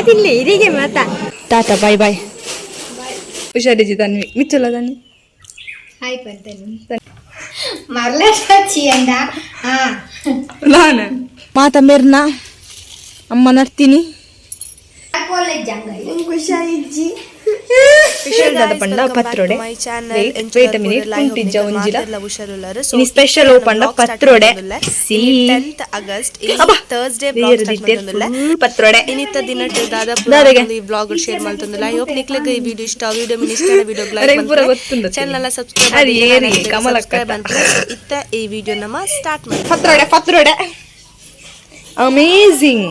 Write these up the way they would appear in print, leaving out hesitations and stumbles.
ತಿನ್ಲೆ ಇರಿಗೆ ಮಾತಾ. Tata, bye bye. ಹುಷಾರಿಜಿ ತನ್ವಿ, ಮಿಚ್ಚಲ್ಲ ತನ್ವಿ. ಹಾಯ್ ಪಂತನು ಮರ್ಲ ಚಾಚಿ ಅಂದ ಹಾ. ನಾನು ಮಾತ ಮೇರ್ನ ಅಮ್ಮ ನಡ್ತೀನಿ. ಕಾಲೇಜ್ ಹಂಗ ಹುಷಾರಿಜ್ಜಿ. ಸ್ಪೆಷಲ್ ಪಂಡ ಪತ್ರೊಡೆ. Wait a minute, ಕುಂಟಿಜ್ಜ ಒಂಜಿಲ. ಇನಿ ಸ್ಪೆಷಲ್ ಪಂಡ ಪತ್ರೊಡೆ. ಸಿ 10th August ಅಬ್ಬಾ. ಥರ್ಸ್ಡೇ ನೀರು ದಿಟ್ಟೆ full ಪತ್ರೊಡೆ. ಇನ್ನಿತ್ತ ದಿನ ದಾದ ದಾದೆಗೆ? ಈ ವ್ಲಾಗ್ ಶೇರ್ ಮಲ್ತೊಂದುಲ್ಲ. I hope ನಿಕ್ಲೆಗ್ ಈ ವಿಡಿಯೋ ಇಷ್ಟ. ವಿಡಿಯೋ ಮಿನಿ ಇಷ್ಟ ವಿಡಿಯೋ ಅರೆಗ್ ಪೂರ ಗೊತ್ತುಂಡು. ಚಾನಲ್ ಸಬ್ಸ್ಕ್ರೈಬ್ ಅದು ಏರಿ, ಕಮಲಕ್ಕ. ಇತ್ತ ಈ ವಿಡಿಯೋ ನಮ್ಮ ಸ್ಟಾರ್ಟ್ ಮಾಡಿ. Patrode, patrode, amazing.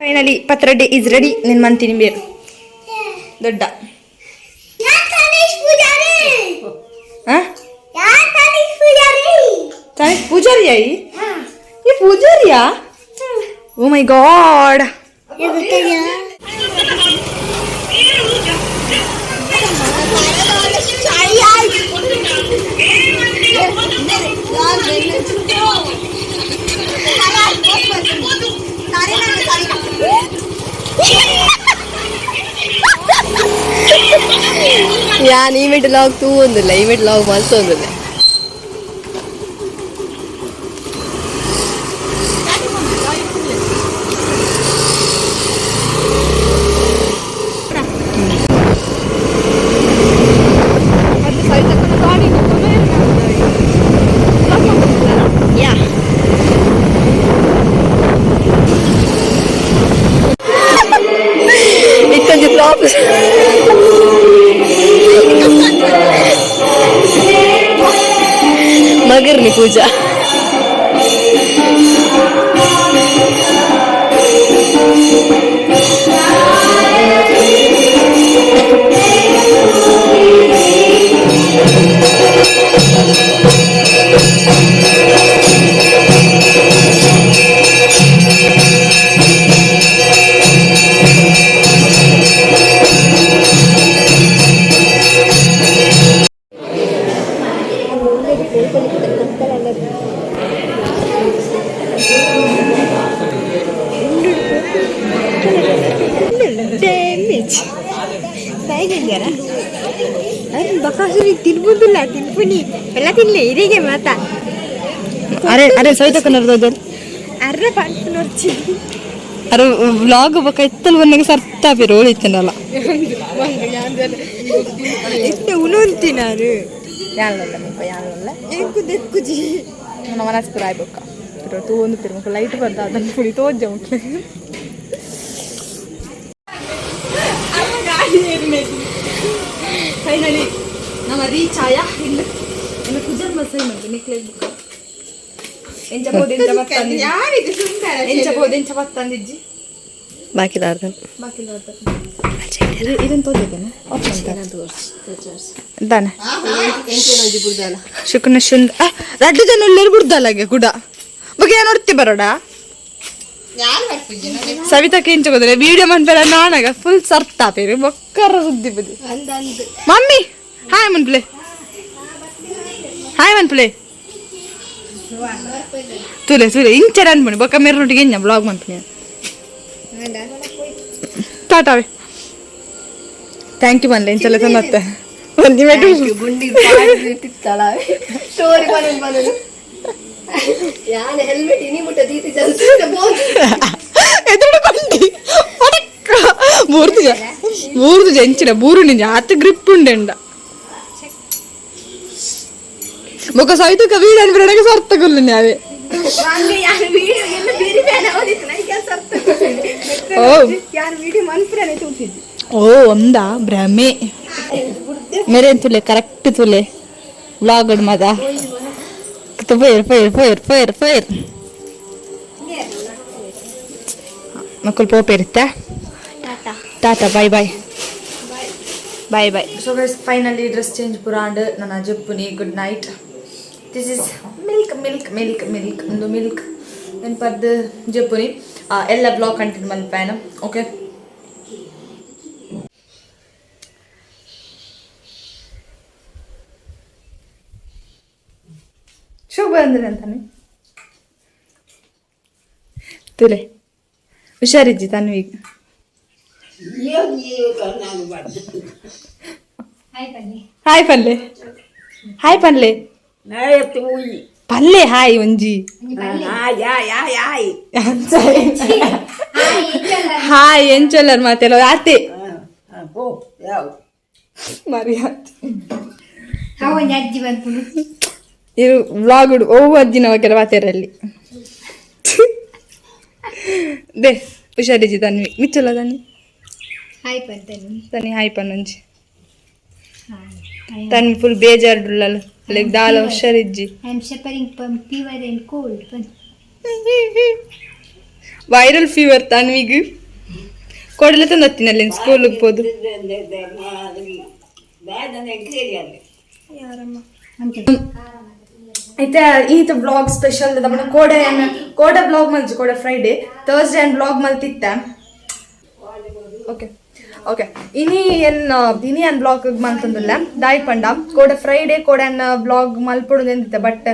Finally patrode is ready. ನಿನ್ ಮಂತೀನಿ ಬೇರು ದೊಡ್ಡ. ಆ? ತನಿಷ್ ಪೂಜಾರಿ ಆಯಿ, ಈ ಪೂಜಾರಿಯಾ? ಓ ಮೈ ಗಾಡ್. ಯಾನ್ ಈ ಮೆಟ್ ಲಾಗ್ ತೂವೊಂದುಲ್ಲ, ಈ ಮೆಟ್ ಲಾಗ್ ಮಲ್ತೊಂದುಲ್ಲ. ಯಾ. ಇತ್ತೊಂಜಿ ಫ್ಲಾಪ್. ಮಗರ್ನಿ ಪೂಜಾ. ಡ್ಯಾಮೇಜ್ ಅರೆ ಬಕಾಸುರಿ ತಿನ್ಬುದಿಲ್ಲ, ತಿನ್ಪುನಿ ಎಲ್ಲ ತಿನ್ಲೆ ಇರಿಗೆ ಮಾತಾ. ಅರೆ ಅರೆ, ಸವಿತಕ್ಕನರ್ದು. ಅರ್ರ ಪನ್ಪುನೊರ್ಚಿ. ಅರೆ, ವ್ಲಾಗ್ ಬೊಕ ಇತ್ತಲ್ ಬಂದಾಗ ಸರ್ತಾಪಿರು ಓಳಿತ್ತನಲ್ಲ. ಇತ್ತೆ ಉಣುಂತಿ ನಾನು. ಯಾನಲ್ಲ ಮುಪ್ಪ, ಯಾನಲ್ಲ. ಎಂಕು ದೆಕ್ಕುಜಿ. ನನ್ನ ಮನಸ್ಸು ಪೂರ ಆಯ್ಬೊಕ್ಕ ತೂವೊಂದು ಪಿರು ಮುಕ್ಕ ಲೈಟ್ ಬರ್ದ ಅದನ್ನು ಪುಡಿ ತೋಜ್ಜ ಮುಕ್ಲೆ. ಫೈನಲಿ ನಮ್ಮ ರೀಚ್ ಆಯ. ಇಲ್ಲ ಇನ್ನು ಕುಜಲ್ ಮಸಾಯಿ ಮಂತು ನಿಕ್ಲೆ ಬುಕ್ಕ ಎಂಚ ಬೋದು ಎಂಚ ಬತ್ತಂದಿ. ಯಾರಿಗೆ ಸುಂದರ. ಎಂಚ ಬೋದು ಎಂಚ ಬತ್ತಂದಿಜ್ಜಿ. ಬಾಕಿದಾರ್ದ. ಬಾಕಿ ಇದನ್ನು ತೋಜೇನೆ ದಾನೆ. ಶುಕನ ಶುಂದ ರಡ್ಡು ಜನ ಉಳ್ಳೇರು ಬುಡ್ದಲ್ಲಗೆ ಕೂಡ ಬಗ್ಗೆ ನೋಡ್ತಿ ಬರೋಡ. ಸವಿತಕ್ಕೆ ಇಂಚ ಹೋದ್ರೆ ವಿಡಿಯೋ ಮನ್ಪೆಲ್ಲ ನಾನಾಗ ಫುಲ್ ಸರ್ತಾಪೇರು ಬೊಕ್ಕರ ಸುದ್ದಿ ಬದಿ. ಮಮ್ಮಿ ಹಾಯ್ ಮನ್ಪ್ಲೆ, ಹಾಯ್ ಮನ್ಪ್ಲೆ. ತುಲೆ ತುಲೆ ಇಂಚರ ಅನ್ಪುಣಿ ಬೊಕ್ಕ ಮೇರ್ನೊಟ್ಟಿಗೆ ಎಂಜ ಬ್ಲಾಗ್ ಮನ್ಪುಣಿ. ಟಾಟಾವೆ, thank you ಮನ್ಲೆ ಇಂಚಲೆ ತಂದತ್ತೆ ಒಂದು ಮೆಟು. ಗುಂಡಿ ತಿತ್ತಳ ಸ್ಟೋರಿ ಬನನ್ ಬನನ್. ಯಾನ್ ಹೆಲ್ಮೆಟ್ ಇನಿ ಮುಟ್ಟ ದೀತಿ ಜಲ್ದಿ. ಎದುರು ಕೊಂಡಿ ಪಟಕ್ಕ ಮೂರ್ದು ಜ ಮೂರ್ದು ಜಂಚಿನ ಬೂರು ನಿಂಜ ಆತ ಗ್ರಿಪ್ ಉಂಡೆಂಡ. ಬೊಕ ಸವಿತ ಕವಿ ಅನ್ಬಿಡಕ್ಕೆ ಸರ್ತಗುಲ್ಲ ನಾವೇ. ಓ. ಯಾರು ವಿಡಿಯೋ ಮನ್ಪುರನೆ ತೂತಿದ್ದಿ. ಓ, ಒಂದಾ ಭ್ರಮೆ ಮೇರೆ ತುಲೆ ಕರೆಕ್ಟ್ ತುಲೆ ವ್ಲಾಗ್ ಮದ. Fire fire fire fire fire. ಮಕ್ಕಳು ಪೋಪೇರಿತ್ತ. Tata, bye bye bye bye. So guys, finally dress change ಪುರ ಆಂಡ್ ನನ್ನ ಜಪ್ಪುನಿ. Good night. This is milk, milk, milk, milk. ಒಂದು ಮಿಲ್ಕ್ ನೆನಪದ್ದು ಜಪ್ಪುನಿ. ಎಲ್ಲ ಬ್ಲಾಗ್ ಕಂಟಿನ್ಯೂ ಮಲ್ಪಾಯನ. ಓಕೆ, ಶುಭ ಅಂದ್ರೆ ಅಂತಾನೆ ತುಲೆ. ಹುಷಾರಿಜ್ಜಿ ತನ್ವಿಗ್. Hi ಪಲ್ಲೆ, ಹಾಯ್ ಪಲ್ಲೆ, ಪಲ್ಲೆ ಹಾಯ್ ಒಂಜಿ ಹಾಯ್ ಎಂಚೊಲ್ಲರ್ ಮಾತೆಲ್ಲ ಆತೆ ಮರ್ಯಾದೆ. ಅಜ್ಜಿ ಬಂದ್ಪುನು. ಇರು ವ್ಲಾಗ್ ಓ ಅಜ್ಜಿನ ವಗೆಲ್ಲ ಮಾತೆರಲ್ಲಿ they ಹುಷಾರಿಜಿ ತನ್ವಿ ಮಿಚ್ಚಲ್ಲ ತನ್ನಿ. ಹಾಯ್ ಪಂತನಿ. ತನ್ನಿ ಹಾಯ್ ಪನ್ನೊಂಜಿ. ತನ್ವಿ ಫುಲ್ ಬೇಜಾರ್ಡುಳ್ಳಲ್ಲ, ಲೈಕ್ ದಾಲ ಹುಷಾರಿಜ್ಜಿ. I am suffering from fever and cold. Viral fever ತನ್ವಿಗ್ ಕೊಡಲೆ ತಂದತ್ತಿನಲ್ಲಿ ಸ್ಕೂಲಿಗೆ ಪೋದು. ಐತೆ ಈತ ಬ್ಲಾಗ್ ಸ್ಪೆಷಲ್ ನಮ್ಮ ಕೋಡೆ ಕೋಡೆ ಬ್ಲಾಗ್ ಮಲ್ಜಿ ಕೋಡೆ Friday Thursday and blog ಮಲ್ತಿತ್ತ. Okay okay, ಇನಿ ಎನ್ ಇನಿ ಅನ್ ಬ್ಲಾಗ್ ಮಲ್ತಂದುಲ್ಲ ದಾಯಿ ಪಂಡ ಕೋಡೆ ಫ್ರೈಡೆ ಕೋಡೆ ಅನ್ ಬ್ಲಾಗ್ ಮಲ್ಪೊಡು ಎಂದಿತ್ತೆ. ಬಟ್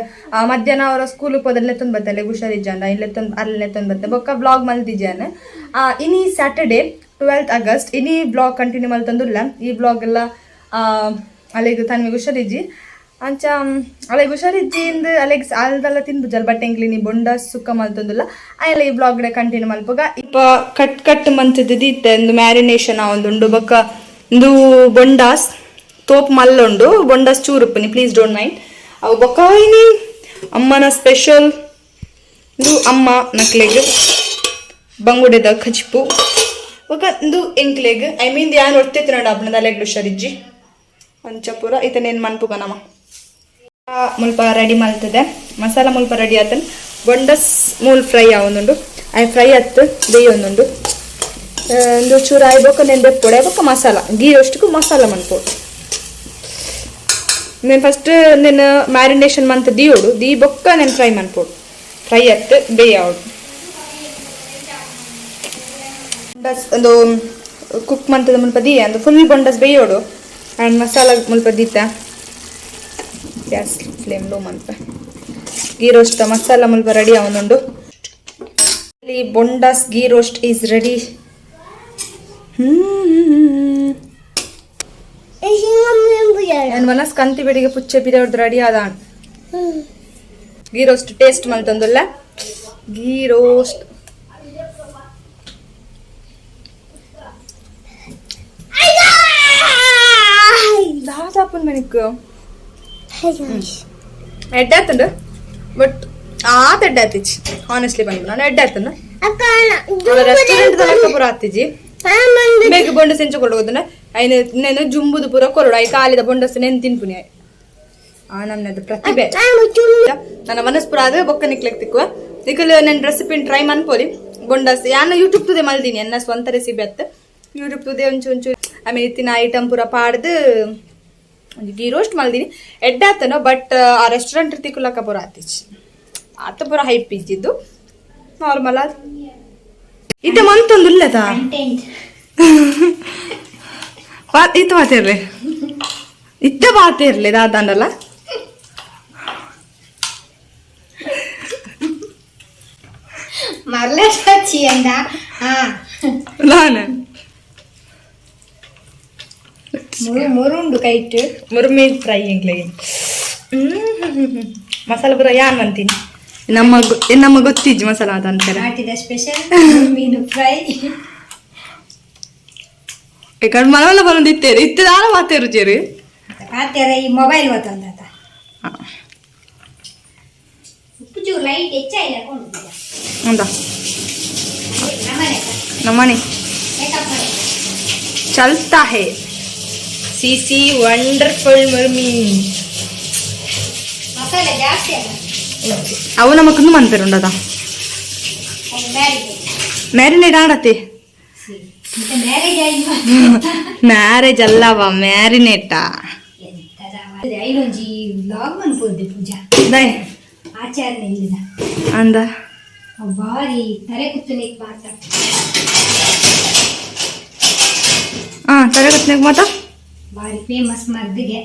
ಮಧ್ಯಾಹ್ನ ಅವರ ಸ್ಕೂಲ್ ಪೋದಲ್ಲೇ ತಂದು ಬತ್ತಲೆ ಹುಷಾರಿಜ್ಜಾಂಡ ಇಲ್ಲೇ ತಂದು ಅಲ್ಲೇ ತಂದು ಬತ್ತೆ ಬೊಕ್ಕ ಬ್ಲಾಗ್ ಮಲ್ತಿಜ್ಜಾನ. ಇನಿ ಸ್ಯಾಟರ್ಡೆ 12 ಆಗಸ್ಟ್ ಇನಿ ಬ್ಲಾಗ್ ಕಂಟಿನ್ಯೂ ಮಲ್ತಂದುಲ್ಲ. ಈ ಬ್ಲಾಗ್ ಎಲ್ಲ ಅಲ್ಲಿಗೆ ತನ್ವಿಗೆ ಹುಷಾರಿಜ್ಜಿ ಅಂಚ ಅಲೆಗ್ ಹುಷಾರಿಜ್ಜಿ ಇಂದ್ ಅಲೆಗ್ ಅಲ್ದಲ್ಲ ತಿನ್ಬುಜಲ್. ಬಟ್ ಎಂಕ್ಲಿ ನೀ ಬೊಂಡ ಸುಕ್ಕ ಮಲ್ತೊಂದುಲ್ಲ ಆಯಲ್ಲ ಈ ಬ್ಲಾಗ್ ಕಂಟಿನ್ಯೂ ಮಲ್ಪುಗ. ಇಪ್ಪ ಕಟ್ ಕಟ್ ಮಂತದ್ದು ಇತ್ತೆ ಒಂದು ಮ್ಯಾರಿನೇಷನ್ ಒಂದುಂಡು ಬೊಕ್ಕ ಇಂದು bondas ತೋಪ್ ಮಲ್ಲುಂಡು bondas ಚೂರುಪ್ಪುನಿ, please don't mind. ಅವು ಬೊಕ್ಕ ಇನಿ ಅಮ್ಮನ ಸ್ಪೆಷಲ್ ಇಂದು ಅಮ್ಮ ನಕ್ಲೆಗ್ ಬಂಗುಡೆದ ಕಚಿಪು ಬೊಕ್ಕ ಇಂದು ಎಂಕ್ಲೆಗ್ I mean ಯಾನ್ ಒರ್ತೆ ತಿನ್ನಡ ಅಪ್ಪನ ಅಲೆಗ್ ಹುಷಾರಿಜ್ಜಿ ಅಂಚ ಪೂರ ಇತನೇನು ಮನ್ಪುಗ ನಮ ಮುಲ್ಪ ರೆಡಿ ಮಲ್ತದೆ ಮಸಾಲ ಮುಲ್ಪ ರೆಡಿ ಆತನ್ ಬೊಂಡಸ್ ಮೂಲ್ ಫ್ರೈ ಆವೊಂದುಂಡು. ಆಯ್ ಫ್ರೈ ಆತ್ ಬೇಯೊಂದುಂಡು. ಒಂದು ಚೂರು ಆಯ್ಬೊಕ್ಕ నేను ದೆಪ್ಪೊಡೆ ಬೊಕ್ಕ ಮಸಾಲ ಗೀ ರೋಸ್ಟ್కు ಮಸಾಲ ಮನ್ಪೊಡು. నేను ಫಸ್ಟ್ నేను ಮ್ಯಾರಿನೇಷನ್ ಮಂತ್ ದಿಯೋಡು ದೀ ಬೊಕ್ಕ నేను ಫ್ರೈ ಮನ್ಪೊಡು. ಫ್ರೈ ಆತ್ ಬೇಯಾವಡು ಬೊಂಡಸ್ ಒಂದು ಕುಕ್ ಮಂತದ ಮುಲ್ಪ ದೀಯ ಒಂದು ಫುಲ್ ಬೊಂಡಸ್ ಬೇಯೋಡು ಆ್ಯಂಡ್ ಮಸಾಲ ಮುಲ್ಪ ದೀತ gas flame low ಮನ್ಪೆ. ಗೀ roast masala ಮುಲ್ಪ ರೆಡಿ ಆವೊಂದುಂಡು. ಇಲ್ಲಿ bondas ghee roast is ready. ನಾನು ಮನಸ್ ಕಂತಿ ಬೆಡಿಗೆ ಪುಚ್ಚೆ ಪಿರವ್ರದ್ದು ರೆಡಿ ಆದ ಗೀ ರೋಸ್ಟ್ ಟೇಸ್ಟ್ ಮಲ್ತೊಂದುಲ್ಲ ಗೀ ರೋಸ್ಟ್. ದಾದಾಪುನ್ ಮನಿಕ್ ಎಡ್ಡೆ ಬಟ್ ಆತ ಎಡ್ಡೆ ಆತಿಜಿ. ಆನೆಸ್ಟ್ಲಿ ಬಂದು ನಾನು ಎಡ್ಡೆ ಆತನ ರೆಸ್ಟೋರೆಂಟ್ ದಲಕ ಪೂರ ಆತಿಜಿ. ಬೇಗ ಬೊಂಡಸ್ ಎಂಚ ಕೊಡೋದನ್ನ ಐನ ನೇನು ಜುಂಬುದು ಪೂರ ಕೊರಡು I ಕಾಲಿದ ಬೊಂಡಸ್ ನೆನ್ ತಿನ್ಪುನಿ ಆ ನಮ್ಮದು ಪ್ರತಿಭೆ ನನ್ನ ಮನಸ್ ಪೂರ ಅದು ಬೊಕ್ಕ ನಿಕ್ಲೆಕ್ ತಿಕ್ಕುವ ನಿಕಲ್ ನನ್ನ ರೆಸಿಪಿನ ಟ್ರೈ ಮನ್ಪೋಲಿ. ಬೊಂಡಸ್ ಯಾನ ಯೂಟ್ಯೂಬ್ ತುದೆ ಮಲ್ದಿನಿ ಎನ್ನ ಸ್ವಂತ ರೆಸಿಪಿ ಅತ್ತ ಯೂಟ್ಯೂಬ್ ತುದೆ ಒಂಚು ಒಂಚು ಆಮೇಲೆ ಇತ್ತಿನ ಐಟಮ್ ಪೂರ ಪಾಡ್ದು ಒಂಜಿ ಗೀ ರೋಸ್ಟ್ ಮಲ್ದಿನಿ ಎಡ್ಡೆ ಆತನ. ಬಟ್ ಆ ರೆಸ್ಟೋರೆಂಟ್ ತಿಕ್ಕುಲಕ್ಕ ಪೂರ ಆತಿಜಿ ಆತ ಪೂರ ಹೈಪ್ ಇಜ್ಜಿದ್ದು ನಾರ್ಮಲ್ ಅದು ಇತ್ತೆ ಮಂತೊಂದುಲ್ಲದ ಇತ್ತು ಮಾತಿರ್ಲಿ ಇತ್ತೆ ಬಾತಿರ್ಲಿ ದಾದಾಂಡಲ್ಲ. ಮರ್ಲೆ ಅಂದ. ನಾನು ಮುರು ಮುರುಂಡು ಕೈಟ್. ಮುರುಮೀನ್ ಫ್ರೈ ಎಂಗ್ಲೆ ಮಸಾಲ ಪೂರ ಯಾನ್ ಅಂತೀನಿ ನಮ್ಮ ನಮ್ಮ ಗೊತ್ತಿಜ್ಜಿ ಮಸಾಲ ಅದ ಅಂತಾರೆ. ನಾಟಿದ ಸ್ಪೆಷಲ್ ಮೀನು ಫ್ರೈ. ಈ ಮನವಲ್ಲ ಬರೋದು ಇತ್ತೇರು ಇತ್ತೆ ದಾಲ ಮಾತೇರು ಚೇರು. ಪಾತ್ಯಾರ ಈ ಮೊಬೈಲ್ ಗೊತ್ತೊಂದಾತ ಉಪ್ಪು ಚೂರು ಲೈಟ್ ಹೆಚ್ಚಾಯಿಲ್ಲ ಕೊಂಡು. ಅಂದ. ನಮ್ಮನೆ. ನಮ್ಮನೆ. ಮೇಕಪ್ ಮಾಡಿ. ಚಲ್ತಾ ಹೇ C C wonderful ಮುರ್ಮೀನ್. ಮಸಾಲೆ ಜಾಸ್ತಿ ಅಲ್ಲ. ಅವು ನಮಕ್ಕೊಂದು ಮನ್ಪೇರುಂಡದ. ಮ್ಯಾರೇಜ್. ಮ್ಯಾರಿನೇಟ್ ಆಡತ್ತೆ. ಮತ್ತೆ ಮ್ಯಾರೇಜ್ ಆಯ್ತು. ಮ್ಯಾರೇಜ್ ಅಲ್ಲವ ಮ್ಯಾರಿನೇಟಾ. ಎಂತದ ಐನೊಂಜಿ ವ್ಲಾಗ್ ಮನ್ಪೊದ್ದು ಪೂಜಾ. ದೈ. ಆಚರಣೆ ಇಲ್ಲ. ಅಂದ. ಭಾರಿ ತರೆ ಕುತ್ತುನೇಕ್ ಮಾತ್ರ. ಹಾ ತರಗತ್ನಾಗ ಮಾತಾ. ಭಾರಿ ಫೇಮಸ್ ಮದ್ದಿಗೆ.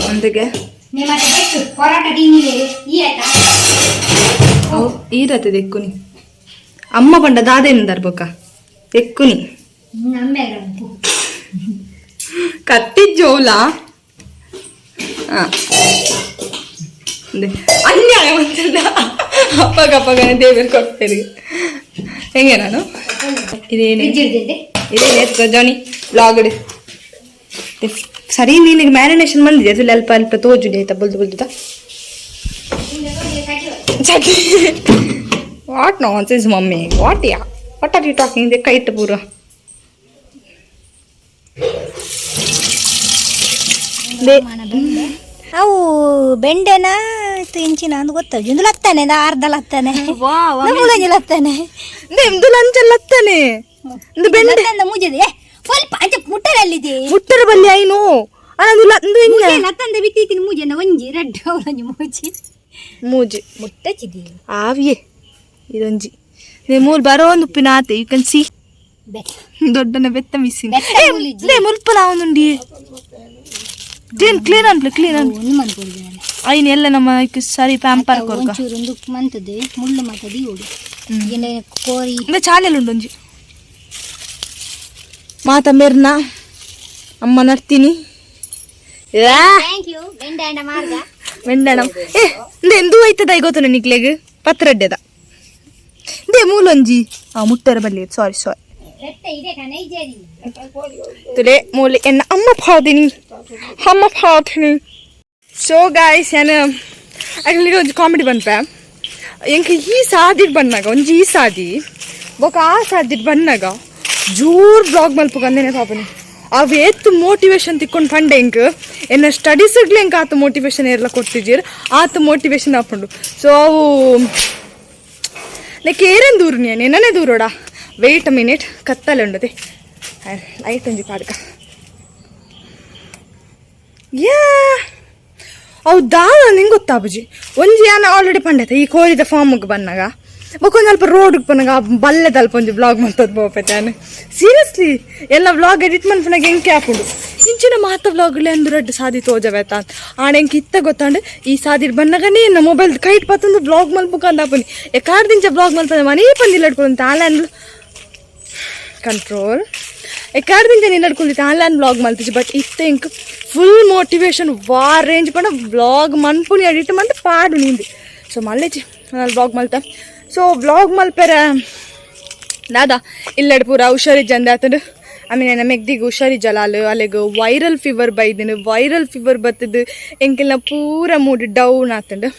ಅಂದಿಗೆ. ನಿಮ್ಮ ಎಷ್ಟು ಪೊರಾಟ ತಿನ್ನಿದೆ ಈ ಆಯ್ತಾ. ಈರತ್ತೆ ದೆಕ್ಕುನಿ ಅಮ್ಮ ಪಂಡ ದಾದೇನು ದರ್ಬಕ. ఎక్కుని ಕತ್ತಿ ಜೋಲ ಅನ್ಯಾಯ ಅಂತಲ್ಲ ಅಪ್ಪಗ ಅಪ್ಪಗನೆ ದೇವರು ಕೊಡ್ತೇನೆ ಹೆಂಗೆ ನಾನು ಇದೇನು ಇದೇನು ಜಾನಿ ಬ್ಲಾಗ್ ಸರಿ ನಿನಗೆ ಮ್ಯಾರಿನೇಷನ್ ಬಂದಿದೆ ಅದು ಅಲ್ಪ ಅಲ್ಪ ತೋಜುಡಿ ಆಯ್ತಾ ಬಲ್ದು ಬಲ್ದುದ what nonsense mummy what yeah what are you talking ಇದೆ ಕೈಟ್ ಪೂರ ಅವು ಬೆಂಡೆನ ಇಂಚಿನ ಅಂದ್ ಗೊತ್ತಾಗ ಇಂದು ಲತ್ತಾನೆ ಅರ್ಧ ಲತ್ತಾನೆ ನಮ್ಮೂಲಂಜಿ ಲತ್ತಾನೆ ನಿಮ್ದು ಲಂಚ್ ಲತ್ತಾನೆ ಇಂದು ಬೆಂಡೆ ಲತ್ತಂದ ಮೂಜದೆ ಸ್ವಲ್ಪ ಅಂಚೆ ಮುಟ್ಟರಲ್ಲಿದೆ ಮುಟ್ಟರ ಬಲ್ಲಿ ಐನು ಅನ್ನದು ಲಂದು ಇನ್ನ ಲತ್ತಂದ ಬಿತ್ತಿತ್ತಿನ ಮೂಜೆನ ಒಂಜಿ ರಡ್ಡು ಅವಳೊಂಜಿ ಮೂಜಿ ಮೂಜಿ ಮುಟ್ಟಚಿದಿ ಆವಿಯೇ ಇದೊಂಜಿ ಮೂಲ್ ಬರೋ ಒಂದು ಉಪ್ಪಿನ ಆತೆ you can see ಬೆತ್ತ ದೊಡ್ಡನ ಬೆತ್ತ ಮಿಸ್ಸಿಂಗ್ ಬೆತ್ತ ಮೂಲಿಜ್ಜಿ. ಲೇ ಮುಲ್ಪ ಒಂದುಂಡಿ ಕ್ಲೀನ್ ಕ್ಲೀನ್ ಅನ್ಪ್ಲೆ ಕ್ಲೀನ್ ಅನ್ ಒಂದು ಮನ್ಕೊಡಿದೆ ಐನ್ ಎಲ್ಲ ನಮ್ಮ ಸರಿ ಪ್ಯಾಂಪರ್ ಕೊರ್ಕ ಒಂಚೂರು ಒಂದು ಮಂತದೆ ಮುಳ್ಳು ಮಾತದಿ ಓಡು ಏನ ಕೋರಿ ಇಂದ ಚಾನೆಲ್ ಉಂಡು ಒಂಜಿ ಮಾತ ಮೆರ್ನ ಅಮ್ಮ ನಡ್ತೀನಿ thank you ಬೆಂಡೆ ಅಂಡ ಮಾರ್ಗ ವೆಂಡಣ ಏ ಇಂದ ಎಂದೂ ಐತದ ಗೊತ್ತು ನಿಕ್ಲೆಗ್ ಪತ್ರಡ್ಡೆದ ಇಂದೇ ಮೂಲೊಂಜಿ ಆ ಮುಟ್ಟರ ಬಲ್ಲಿ ಸಾರಿ ಸಾರಿ ಬೆತ್ತ ಇದೆ ಕಣ ಇಜರಿ ತುಲೆ ಮೂಲೆ ಎನ್ನ ಅಮ್ಮ ಫಾದಿನಿ ಅಮ್ಮ ಫಾದಿನಿ ಸೊ ಗಾಯ್ಸ್ ಯಾನ ಅಗ್ಲಿಗೆ ಒಂಜಿ ಕಾಮಿಡಿ ಬಂತ ಎಂಕ ಈ ಸಾದಿಡ್ ಬಂದಾಗ ಒಂಜಿ ಈ ಸಾದಿ ಬೊಕ ಆ ಸಾದಿಡ್ ಬಂದಾಗ ಜೋರ್ ಬ್ಲಾಗ್ ಮಲ್ಪುಗಂದೇನೆ ಪಾಪನಿ ಅವು ಏತ್ ಮೋಟಿವೇಶನ್ ತಿಕ್ಕೊಂಡು ಪಂಡೆ ಎಂಕ್ ಎನ್ನ ಸ್ಟಡೀಸ್ಗ್ಲೆ ಎಂಕ್ ಆತ ಮೋಟಿವೇಶನ್ ಏರ್ಲ ಕೊಡ್ತಿದ್ದೀರ್ ಆತ ಮೋಟಿವೇಶನ್ ಆಪುಂಡು. ಸೊ ಅವು ಲೈಕ್ ಏರೇನು ದೂರ ನೀನು ಎನ್ನನೇ ದೂರೋಡ. Wait a minute, ಕತ್ತಲೆ ಉಂಡದೆ ಲೈಟ್ ಒಂಜಿ ಪಾಡ್ಕ. ಯಾ ಅವು ದಾದ ನಿಂಗೆ ಗೊತ್ತಾಬುಜಿ ಒಂಜಿ ಯಾನ ಆಲ್ರೆಡಿ ಪಂಡೈತೆ ಈ ಕೋರಿದ ಫಾರ್ಮಿಗೆ ಬಂದಾಗ ಬೊಕ್ಕೊಂದು ಸ್ವಲ್ಪ ರೋಡ್ಗೆ ಬಂದಾಗ ಆ ಬಲ್ಲೆದ ಅಲ್ಪ ಒಂಜಿ ಬ್ಲಾಗ್ ಮಾಡ್ತದ ಬೋಪೈತೆ ನಾನು ಸೀರಿಯಸ್ಲಿ ಎಲ್ಲ ವ್ಲಾಗ್ ಎಡಿಟ್ ಮನ್ಪುನಾಗ ಎಂಕೆ ಹಾಕೊಂಡು ಇಂಚಿನ ಮಾತ ವ್ಲಾಗ್ಲೆ ಅಂದು ರಡ್ಡು ಸಾದಿ ತೋಜವೇತ ಆಣ ಎಂಕ್ ಇತ್ತ ಗೊತ್ತಾಂಡು ಈ ಸಾದಿ ಬಂದಾಗನೇ ನನ್ನ ಮೊಬೈಲ್ ಕೈಟ್ ಪತ್ತಂದು ವ್ಲಾಗ್ ಮಲ್ಪುಕಂದ ಪನಿ ಎಕಾರ್ದಿಂಚ ವ್ಲಾಗ್ ಮಲ್ಪಂದ ಮನೇ ಪಂದಿಲ್ಲ ಹಿಡ್ಕೊಂಡು ಆನ್ಲೈನ್ ಕಂಟ್ರೋಲ್ ಎಕಾರ್ದಿಂಚ ನಿಲ್ಲಡ್ಕೊಂಡಿದ್ದೆ ಆನ್ಲೈನ್ ವ್ಲಾಗ್ ಮಲ್ತಿಜಿ. ಬಟ್ ಇತ್ತ ಇಂಕ್ ಫುಲ್ ಮೋಟಿವೇಶನ್ ವಾ ರೇಂಜ್ ಪಂಡ ವ್ಲಾಗ್ ಮನ್ಪುನಿ ಎಡಿಟ್ ಮಂತ್ ಪಾಡು ನಿಂದು. ಸೊ ಮಲ್ಲೇಜಿ ನಾನು ವ್ಲಾಗ್ ಮಲ್ತ. ಸೊ ವ್ಲಾಗ್ ಮಲ್ಪೆರ ದಾದಾ ಇಲ್ಲಡ್ ಪೂರ ಹುಷಾರಿಜ್ಜಂದೆ ಆತಂಡು. ಆಮೇಲೆ ನಮ್ಮ ಮೆಗ್ದಿಗೆ ಹುಷಾರಿಜ್ಜಲ್ಲ ಅಲ್ಲ ಅಲ್ಲಿಗೆ ವೈರಲ್ ಫೀವರ್ ಬೈದಿನ ವೈರಲ್ ಫೀವರ್ ಬತ್ತದು ಎಂಕೆಲ್ಲ ಪೂರ ಮೂಡ್ ಡೌನ್ ಆತಂಡು.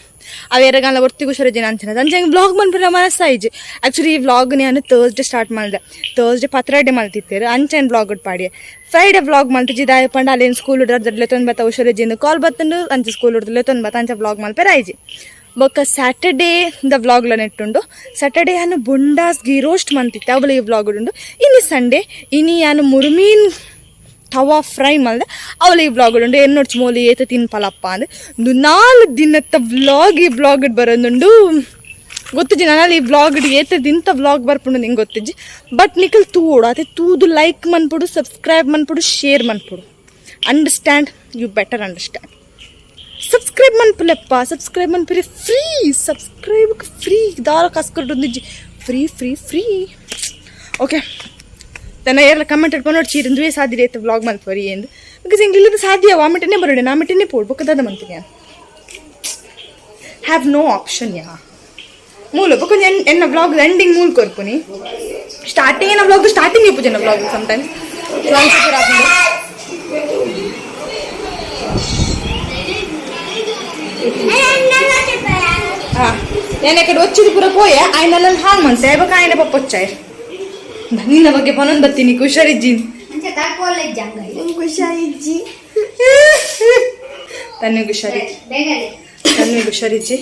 ಅವೇರಗಾಲ ಒರ್ತಿಗೆ ಹುಷಾರಿಜ್ಜನ ಅಂಚನ ಅಂಚೆ ಹೆಂಗೆ ವ್ಲಾಗ್ ಮನ್ಪುರ ಮನಸ್ಸಾಯಿಜಿ. ಆ್ಯಕ್ಚುಲಿ ಈ ವ್ಲಾಗ್ ನಾನು ಥರ್ಸ್ಡೇ ಸ್ಟಾರ್ಟ್ ಮಾಡಿದೆ. ಥರ್ಸ್ಡೇ ಪತ್ರಡ್ಡೆ ಮಲ್ತಿತ್ತೇರು ಅಂಚೆನ್ ವ್ಲಾಗ್ ಪಾಡಿ ಫ್ರೈಡೆ ವ್ಲಾಗ್ ಮಲ್ತಿಜಿ ದಾಯ ಪಂಡ ಅಲ್ಲೇನು ಸ್ಕೂಲ್ ಹುಡ್ರದಲ್ಲೇ ತೊಂದು ಬತ್ತ ಹುಷಾರಿಜ್ಜಿಂದು ಕಾಲ್ ಬತ್ತಂಡು ಅಂಚೆ ಸ್ಕೂಲ್ ಹುಡ್ದಲ್ಲೇ ತೊಂದು ಬತ್ತ ಅಂಚೆ ವ್ಲಾಗ್ ಮಲ್ಪೆರ ಆಯ್ಜಿ. ಬೊಕ್ಕ ಸ್ಯಾಟರ್ಡೇ the ವ್ಲಾಗ್ಲ ನೆಟ್ಟುಂಡು. ಸ್ಯಾಟರ್ಡೇ ಯಾನು ಬೊಂಡಾಸ್ ಗೀ ರೋಸ್ಟ್ ಮಂತಿತ್ತೆ ಅವಳ ಈ ವ್ಲಾಗ್ ಉಂಡು. ಇನಿ ಸಂಡೇ ಇನಿ ಯಾನು ಮುರುಮೀನ್ ತವಾ ಫ್ರೈ ಮಲ್ದೆ ಅವಳ ಈ ವ್ಲಾಗ್ ಉಂಡು. ಎನ್ನೊಡ್ಚು ಮೋಲಿ ಏತ ತಿನ್ಪಲಪ್ಪ ಅಂದ್ ಒಂದು 4 ದಿನತ್ತ ವ್ಲಾಗ್ ಈ ವ್ಲಾಗ್ ಬರೋದುಂಡು ಗೊತ್ತಿಜ್ಜಿ. ನಾನು ಈ ವ್ಲಾಗ್ ಏತ ದಿನತ ವ್ಲಾಗ್ ಬರ್ಪುಂಡು ನಿಂಗೆ ಗೊತ್ತಿಜ್ಜಿ. ಬಟ್ ನಿಖಲ್ ತೂಡು ಅದೇ ತೂದು ಲೈಕ್ ಮನ್ಪುಡು, ಸಬ್ಸ್ಕ್ರೈಬ್ ಮನ್ಪುಡು, ಶೇರ್ ಮನ್ಪುಡು. Understand, you better understand. Subscribe ಮನ್ಪುಲೆಪ್ಪ, subscribe ಮನ್ಪುರಿ free, subscribe free ದಾರ ಕಾಸ್ಕೊಂಡು free free free. Okay ತನ್ನ ಏರ್ಲ ಕಮೆಂಟ್ ಇಟ್ಕೊಂಡು ನೋಡಿ ಚೀರಿಂದು ಸಾಧ್ಯ ಐತೆ ವ್ಲಾಗ್ ಮಲ್ಪರಿ ಎಂದು. Because ಹಿಂಗೆ ಇಲ್ಲದ ಸಾಧ್ಯ ಆಮಿಟನ್ನೇ ಬರೋಡೆ ನಾಮಿಟನ್ನೇ ಪೋಡ್ ಬೊಕ್ಕದಾದ ಮಂತೀನಿ have no option ಯಾ ಮೂಲ ಬೊಕ್ಕ ಎನ್ನ ವ್ಲಾಗ್ ಎಂಡಿಂಗ್ ಮೂಲ ಕೊರ್ಪುನಿ. ಸ್ಟಾರ್ಟಿಂಗ್ ಏನ ವ್ಲಾಗ್ ಸ್ಟಾರ್ಟಿಂಗ್ ಇಪ್ಪು ಜನ ವ್ಲಾಗ್ ಸಮ್ಟೈಮ್ಸ್. నేను ఇక్కడ వచ్చింది ಪೂರ ಪೋಯೆ ఆయన ಹಾಳು ಮಂತೆ ಬೊಕ ఆయన ಪಪ್ಪ వచ్చాయి. ನಿನ್ನ ಬಗ್ಗೆ ಪನೊಂದು ಬತ್ತೀನಿ ಹುಷಾರಿಜ್ಜಿ. ಅಂಚೆ ತಾಕೋಲೆ ಜಂಗ ಹುಷಾರಿಜ್ಜಿ. ತನ್ನಿಗೆ ಹುಷಾರಿಜ್ಜಿ, ಕಣ್ಣಿಗೆ ಹುಷಾರಿಜ್ಜಿ.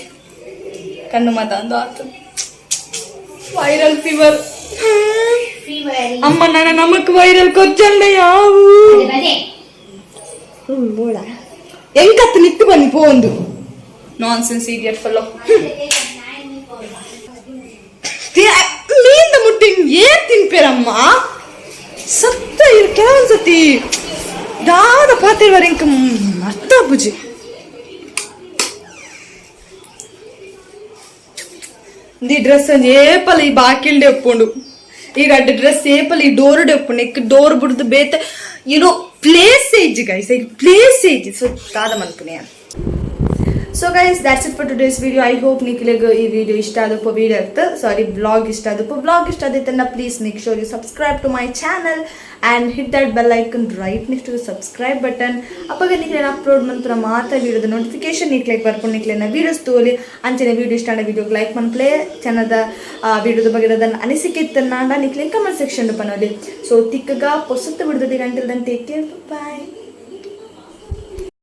ಕಣ್ಣು ಮಾತ ಅಂದು ಆತು ವೈರಲ್ ಫೀವರ್. ಅಮ್ಮ ನನ್ನ ನಮಕ್ ವೈರಲ್ ಕೊಚ್ಚಂಡ ಯಾವು ಎಂಕತ್ತು ನಿತ್ತು ಬನ್ನಿ ಪೋ ಒಂದು nonsense idiot fellow. ಮೀನ್ದ ಮುಟ್ಟಿ ಏನ್ ತಿನ್ಪೇರಮ್ಮ ಸತ್ತ ಇರ್ ಕೆಲವೊಂದ್ಸತಿ ದಾದ ಪಾತಿರ್ವಾರ ಇಂಕ ಅರ್ಥ ಬುಜಿ. ಈ ಡ್ರೆಸ್ ಒಂಜಿ ಏಪಲ ಈ ಬಾಕಿಲ್ಡೆ ಒಪ್ಪುಂಡು. ಈ ರಡ್ಡ್ ಡ್ರೆಸ್ ಏಪಲ್ ಈ ಡೋರ್ ಉಪ್ಪು ನೆಕ್ ಡೋರ್ ಬುಡ್ದು ಬೇತೆ ಯುನೋ ಪ್ಲೇಸ್ ಏಜ್ ಗೈಸ್, ಈ ಪ್ಲೇಸ್ ಏಜ್. ಸೊ ದಾದ ಮನ್ಪುನೆ? So guys, that's it for today's video. I hope ನಿಕ್ಲೆಗ್ ಈ ವಿಡಿಯೋ ಇಷ್ಟ ಆದಪ್ಪ, ವಿಡಿಯೋ ಇತ್ತು, ಸಾರಿ, ವ್ಲಾಗ್ ಇಷ್ಟ ಆದಪ್ಪ. ವ್ಲಾಗ್ ಇಷ್ಟ ಆದಿತ್ತನ್ನ please make sure you subscribe to my channel and hit that bell icon right next to subscribe button. ಅಪ್ಪಗ ನಿಕ್ಲೆನ upload ಮನ್ಪುನ ಮಾತ ವಿಡಿಯೋದ notification ನಿಕ್ಲೆಗ್ ಬರ್ಕೊಂಡು ನಿಕ್ಲೆನ ವೀಡಿಯೋಸ್ ತೋಲಿ. ಅಂಚನೆ ವಿಡಿಯೋ ಇಷ್ಟ ಆದ ವಿಡಿಯೋಗೆ ಲೈಕ್ ಮನ್ಪ್ಲೆ. ಚಾನಲ್ದ ವಿಡಿಯೋದ ಬಗ್ಗೆ ಅದನ್ನ ಅನಿಸಿಕೆ ಇತ್ತನ್ನ ನಿಕ್ಲೆ ಕಮೆಂಟ್ ಸೆಕ್ಷನ್ ಪನೋಲಿ. ಸೊ ತಿಕ್ಕಗ ಪೊಸತ್ತು ಬಿಡ್ದೊಟ್ಟಿಗೆ. Until then, take care, bye.